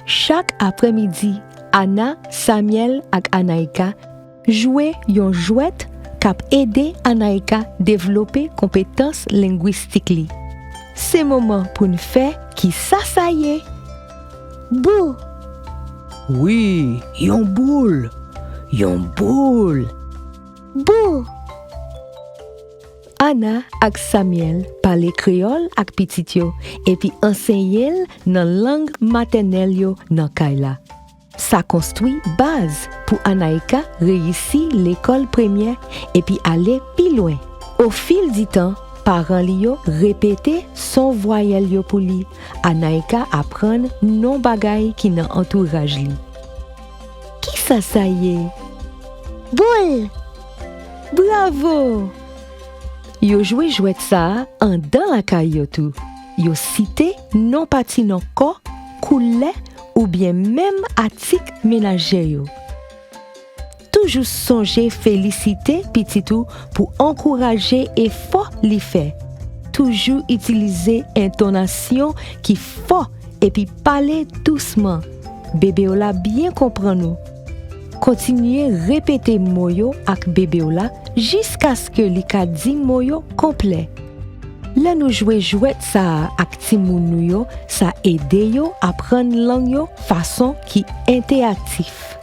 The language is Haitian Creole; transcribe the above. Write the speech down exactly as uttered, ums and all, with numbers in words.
Chak aprèmidi, Ana, Samyèl ak Anaïka jwe yon jwèt k ap ede Anaïka devlope konpetans lengwistik li. Se moman pou n fè Kisa sa ye? Bou! Wi, yon boul! Yon boul! Bou! Ana ak Samyèl pale kreyòl ak pitit yo epi anseye l nan lang matènèl yo nan kay la. Sa konstwi baz pou Anaïka reyisi lekòl premyè epi ale pi lwen. Ofilditan, paran li yo repete son vwayèl yo pou li. Anaïka aprann non bagay ki nan antouraj li. Kisa sa ye? Boul! Bravo! Yo jwe jwèt sa a anndan lakay yo tou. Yo site non pati nan kò, koulè oubyen menm atik menaje yo. Toujou sonje felisite pitit ou pou ankouraje efò li fè. Toujou itilize entonasyon ki fò epi pale dousman. Bebe w la byen konprann ou. Kontinye repete mo yo ak bebe w la jiskaske li ka di mo yo konplè. Lè nou jwe jwèt sa a ak timoun nou yo, sa ede yo aprann lang yo fason ki entèyaktif.